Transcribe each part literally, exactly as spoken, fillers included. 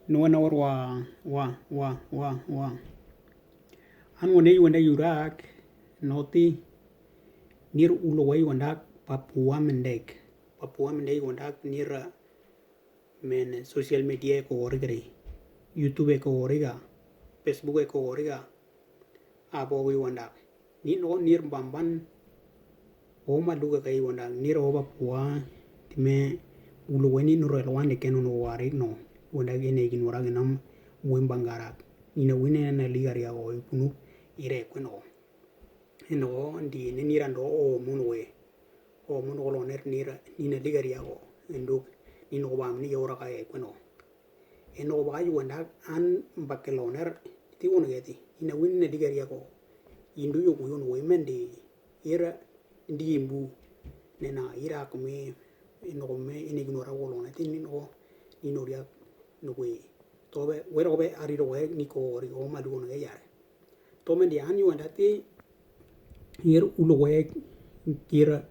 Nowar wa, wa, wa, wa, wa. An wene Uganda yurak noti nir ulo we Uganda Papua Mendek. Papua Mendek Uganda nir men social media ko origri. YouTube ko origa. Facebook ko origa. Abo wi wandak. Ni no nir bamban. O maduga kai wandak nir o Papua. Time ulo weni nurel wande keno no warik no. Wandak ene igin warak nam wimbangarak. Ina wine na ligaria o ipunu ire kweno. Ino ndi ne nira ndo o mun we. O mun ko loner nira nina ligaria o. Nduk nino bam ni yora kai kweno. Eno ba Uganda an bakaloner ti won geti. Ina win na ligaria ko. Indu yo kuyon we mendi ira ndi imbu. Nena ira kome ino kome ine ginora wolo na tin ino ino ria no we. Tobe wero be ariro we ni ko ri o malu no yare. Tomen di an Uganda ti yer ulo we kira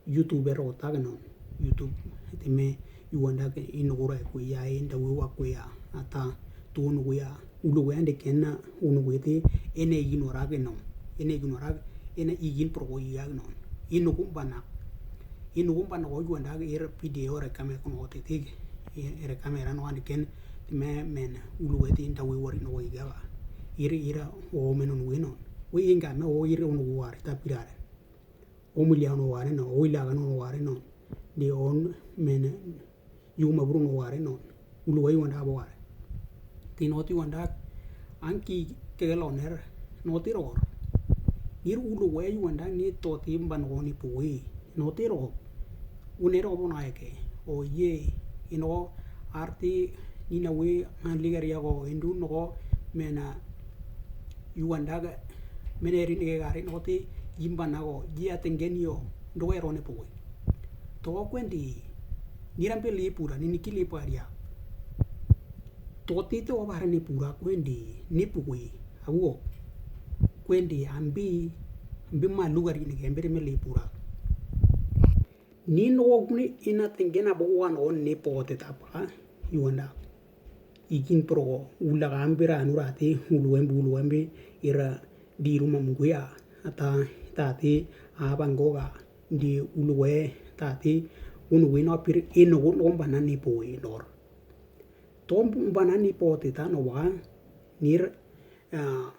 YouTube ro tag non. YouTube ti me Uganda ke inogura ku ya inda we wa ku ya ata tun we ya ulo we ande kenna unu we ti ene igin warak no. Ene igin warak ene igin pro ya no. Inu kumbana. Inu kumbana ko Uganda yer video re kame kono te ti ere kamera no ande ken ti me men ulo we ti inda we wari no we ya. Ira ira o menon we non. We inga me o ira unu wari ta pirare. O mulia no wari no, o ila no wari no. Di on men yuma buru no wari no. Ulo we wanda bo wari. Ti noti wanda anki kegelo ner noti ror. Nir ulo we wanda ni toti mban oni pui. Noti ror. Unero bo na eke. O ye ino arti nina we an ligaria ko indu no mena Uganda ga mena eri nige gari noti yimba nago jia tengen yo ndo ero ne pui. To kwendi nirampe lipura ni niki liparia. Toti te o bara ni pura kwendi ni pui awo. Kwendi ambi ambi ma lugari nige ambi me lipura. Ni no guni ina tengena bo wan on ni pote tapa Uganda. Ikin pro ula gambira anurati uluwembi uluwembi ira diru mamuguya ata tati abangoga di uluwe tati unu wino apir ino gun omba nani po inor. Tom omba nani pote tano wa nir ah,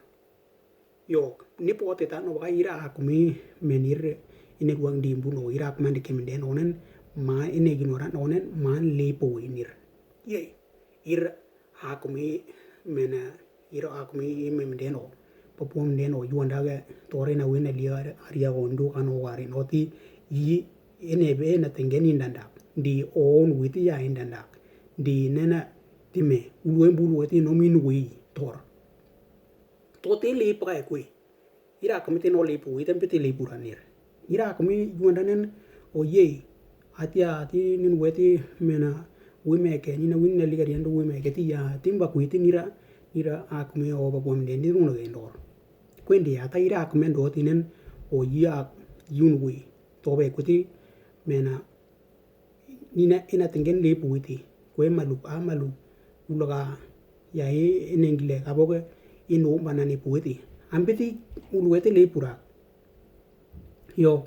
Yo, ni pote tano wa ira akumi menir ine ruang dimbu no ira akumi ande kemende nonen ma ine ginora nonen ma lepo inir. Ye, ira akumi mena ira akumi imemende no. Papua mende no Uganda ga tore na wina lia aria gondo kano wari noti yi ine be na tengeni ndanda. Di on witi ya indanda. Di nena time uluwe mbulu weti no minu wi tor. To te lepa ekwe. Ira akumi te no lepu, ita mpe te lepu ranir. Ira akumi Uganda nen o ye. Ati ati nin weti mena wimeke, nina win na liga riendo wimeke ti ya timba kuiti nira nira akumi o ba gwamde nir uno gendor. Kwendi ata ira akumi ndo tinen o ye ak yun wi. Tobe kuti mena Nina ina tengen lepu witi kwe maluk a maluk ulaga ya e enengile kaboge inu banani puwiti ambiti uluwete lepura. Yo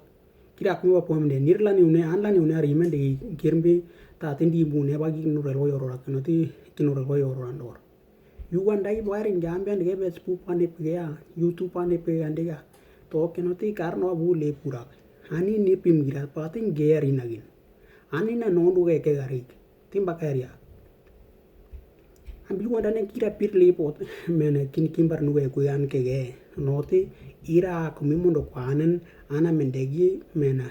kira kuma ba pom de nir lani une an lani une ari mende kirmbi ta tendi bune ba gi kinore lo yoro ra kino ti kinore lo yoro ra ndor. Yu wanda i bwari ngambe andege Facebook ande pege ya YouTube ande pege andege ya. To keno ti kar no abu le purak. Ani ni pim gira pati nge ari nagin. Ani na nondu ge ke garik. Timba karia. Ambi wanda ne kira pir le pot mena kin kimbar nu ge kuyan ke ge. Noti ira kumi mundo kwanen ana mendegi mena.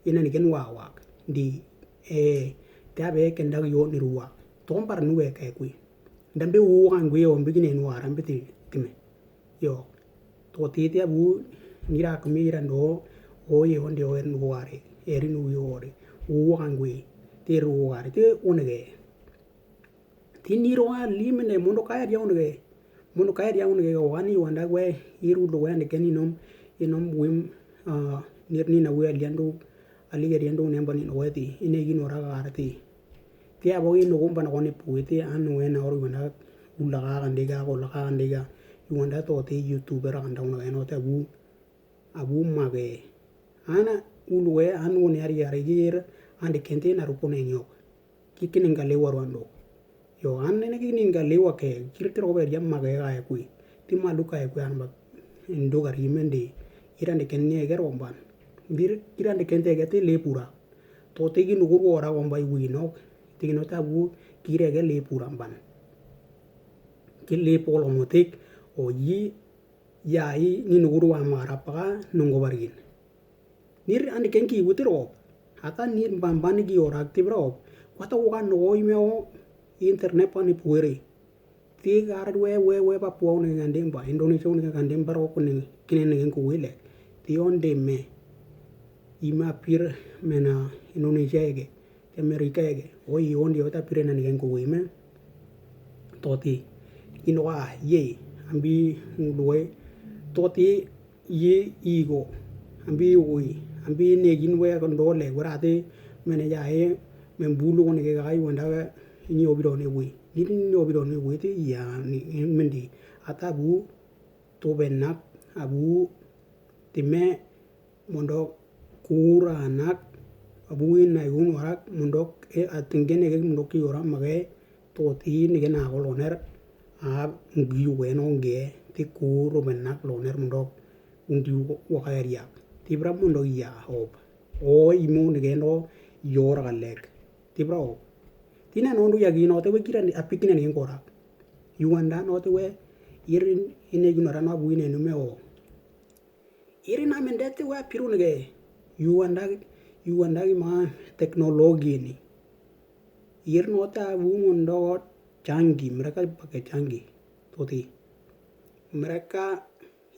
Ina ni ken wawak di e te abe ken dag yo ni ruwa tombar nu we ke kui. Ndambe wu kan gwe o mbigine nu aram biti time. Yo to titi abu ngira kumi ira ndo o ye onde o en ware eri nu yo ore wu kan gwe te ru ware te onege. Ti niro a limene mondo kaya dia unege. Mondo kaya dia unege wani wanda gwe iru do wende ken inom inom wim nir nina wi aliandu alige riandu nemba nino weti ine gino raga arati. Ti a bok i nugumban koni pui ti an wena ori wenda ulaka kandega ko laka kandega. Iwenda toti YouTube ra kanda una keno ti abu abu mage. Ana ulwe an woni ari ari gir andi kenti na rukune nyok. Kikini ngalewa ruando. Yo an nene kikini ngalewa ke kirti robe ria mage ka ekui. Ti maluka ekui an bak. Ndo gari mendi. Irandi kenni eger omban. Bir irandi kenti eger ti lepura. To tigi nugur wora omba iwi nok. Tigi no tabu kire eger lepura omban. Ki lepolo motik o yi ya i ni nugur wa mara paka nungo barin. Nir andi kenki wutir op. Hata nir bamban gi orak tibra op. Wata woka nogoi me o internet pani puere. Ti garat we we we Papua uni gandem ba Indonesia uni gandem ba roko ni kine ni genku wile. Ti onde me ima pir mena Indonesia ege. Ti Amerika ege. O i onde ota pir na ni genku wime. Toti ino wa ye ambi ngudwe. Toti yi igo ambi wi ambi ne gin we ko ndole wera te mene ya e men bulu ko ne ga i wanda ni obido ne wi ni ni obido ne wi te ya ni mendi ata bu to benak abu time mondo kura anak abu wi na yun warak mondo e atingen e mondo ki yora mage to ti ni gena ko loner a ngi wen onge ti kuro benak loner mondo undi waka eriak ti bra mondo ya op o imo ni geno yora lek ti bra op ti na nondo ya gino te we kira ni apikina ni ngora yuanda no te we irin ine gino rano abu ine nume o Iri na mendete wa pirun ge yuwanda yuwanda ma teknologi ni. Iri no ta bu mondo changi mereka pake changi toti. Mereka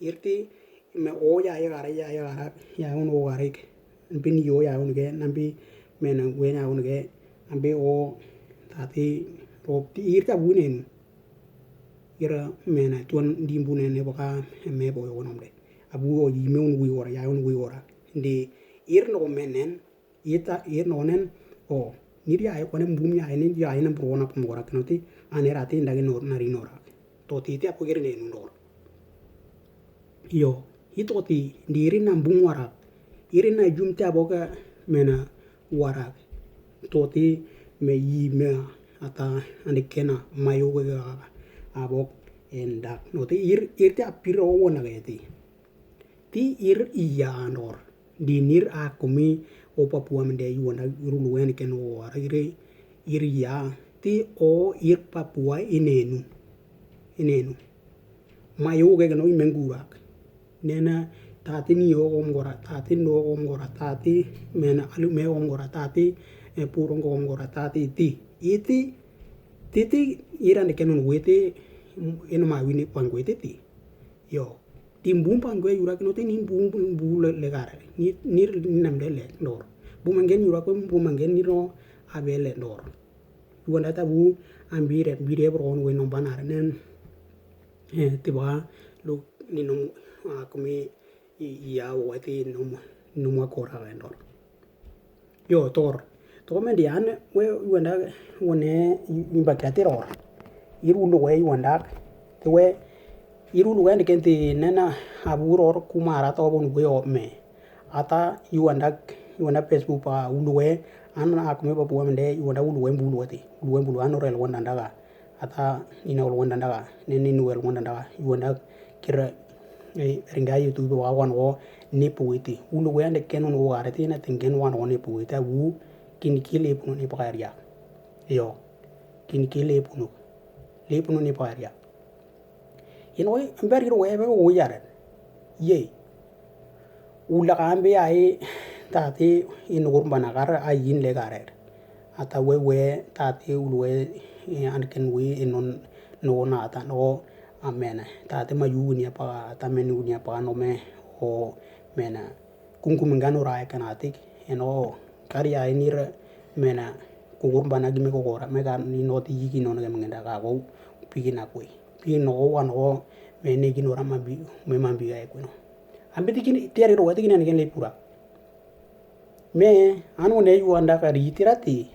irti me o ya ya gara ya ya gara ya un o garik. Bin yo ya un ge nambi mena wena un ge ambi o tati rop ti irta bunen. Ira mena tuan dimbunen ne baka me bo yo nomde. Abu o yi me un wi ora ya un wi ora. Ndi ir no menen ita ir no nen o nir ya ko ne mbum ya ne ya ne bro na pum ora kno ti ane rati ndagi no na ri no ra. To ti ti apo gere ne nu ndor. Yo, i toti ndi iri na mbum warak. Iri na jum ti abok mena warak. Toti me yi me ata andi kena mayo we abok endak. No ti ir ir ti apir o wona geti. Ti ir iya andor. Ndi nir akumi o Papua mende yuwanda irulu wen ken o warak iri ir iya ti o ir Papua inenu. Inenu. Mayo gege no imengurak. Nena tati ni o gom gora tati no gom gora tati mena alu me gom gora tati e puro gom gora tati ti iti titi iran de kenun wete eno ma wini pangwe titi. Yo. Ti mbum pangwe yura kino ti ni mbum mbum legare ni ni nam de le ndor. Bumangen yura ko bumangen ni no abele ndor. Yuwanda ta bu ambire bire bro on we no banare nen. Ti ba lu ni no akumi iya wati no no ma kora ga ndor. Yo tor to me di an we yuwanda wone imba kati ror. Iru lo we yuwanda te we iru lo we ndi kenti nena abu ror kumara to bon we o me. Ata yuwanda yuwanda Facebook pa ulu we an akumi ba buwa mende yuwanda ulu we mbulu wati ulu we mbulu an orel wanda ndaga. Ata ina ulu wanda ndaga ne ni nuwel wanda ndaga yuwanda kira ringa YouTube wa wan wo ni puwiti ulu we ande ken wan wo arati na tingen wan wo ni puwiti awu kin ki le punu ni pakaria. Yo kin ki le punu le punu ni pakaria. Ino mber iro webe wo yaren. Ye ula kambe ai tati in gurban akar a yin le garer. Ata we we tati ulu we an ken we inon no na ata no amena tati ma yu ni apa ata men yu ni apa no me o mena. Kungkum ngano rai kanatik eno kari ai nir mena kukur bana gime kokora meka ni noti yiki non ke mengenda ka ko piki na kwe piki no ko wan ko mene gino ra mambi me mambi ai kweno. Ambi tikini tiari ro wati kini aniken le pura me anu ne yu anda kari tirati.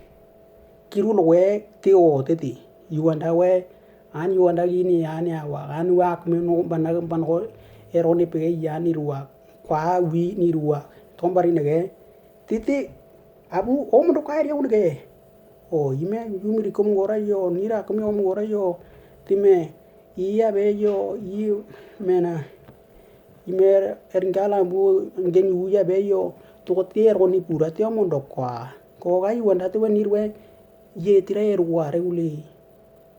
Kir uluk we ti o titi. Uganda we, an Uganda gini an ya wa, an wa kme no bana bana ko ero ni pege ya ni ruwa. Kwa wi ni ruwa. Tombari nege. Titi, abu, om do kairi un ge. O, ime, yumiri kom gora yo, nira kom om gora yo. Time, iya be yo, i mena. Ime, eringala bu, ngen uya be yo. Toko ti ero ni pura, ti om do kwa. Ko ga Uganda ti we nirwe. Ye tira ero ware ule.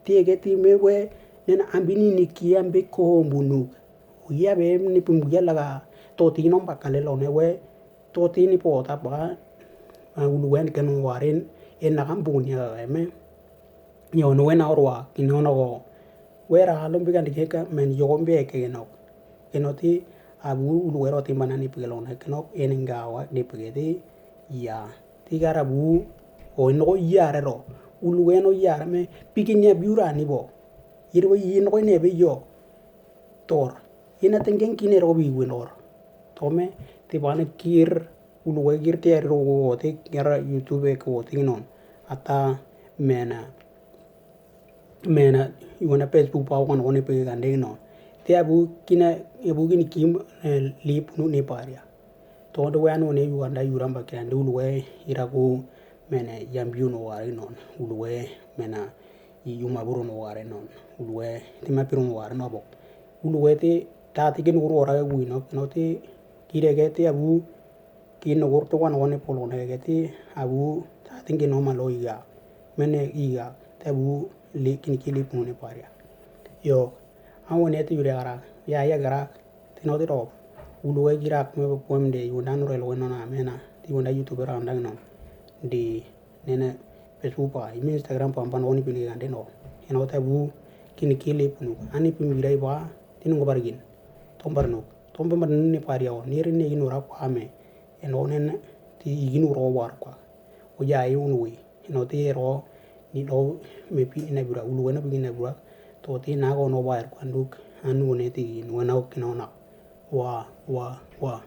Ti ege ti me we, nena ambini ni ki ambe ko mbunuk. Uya be ni pum ya laga. To ti no bakale lo ne we. To ti ni po ta ba. Ulu wen ken waren. En na kam bun ya me. Yo no wen orwa. Kino no go. Wera halom bigan dikeka men yo mbe ke no. Kino ti abu ulu wero ti mana ni pige lo ne. Kino en ngawa ni pige ti. Ya. Ti gara bu. O no ya re ro. Ulu wen o ya re me. Pigin ya biura ni bo. Yirwe yin ko ne be yo. Tor. Ina tengen kine ro bi wen or. Tome. Ti bana kir. Ulu we kir ti ro go te gara YouTube ko te non. Ata mena. Mena. Iwana Facebook pa wan wan pe gande non. Te abu kina abu kini kim lip nu ne paria. Tonde we anu ne Uganda yuramba kina nde ulu we ira ku mena yambiu no ware non. Ulu we mena yuma buru no ware non. Ulu we tima piru no ware no bok. Ulu we te tati kin uru ora wi no no te kire ke te abu kin no uru te wan wan polo ne ke te abu tati kin no malo iga. Mene iga te abu li kin kili pune paria. Yo, an wene te yure gara, ya ya gara, ti no ti ro. Ulu we gira me bo pom de yunda no relo no na mena, ti yunda YouTube ra ndang no. Di nene Facebook pa, imi Instagram pa, ampan oni pini gande no. Eno te bu kini kili punu, ani pin birai ba, ti no bargin. Tombar no, tombar no ne paria o, ni rin ne ino ra pa me. Eno nen ti igin ro war kwa. Oja ai unu wi. Ino ti ro ni do me pi ina bura ulu wena pi ina bura. To ti na go no wa er kwanduk anu ne ti no na o kino na. Wa wa wa.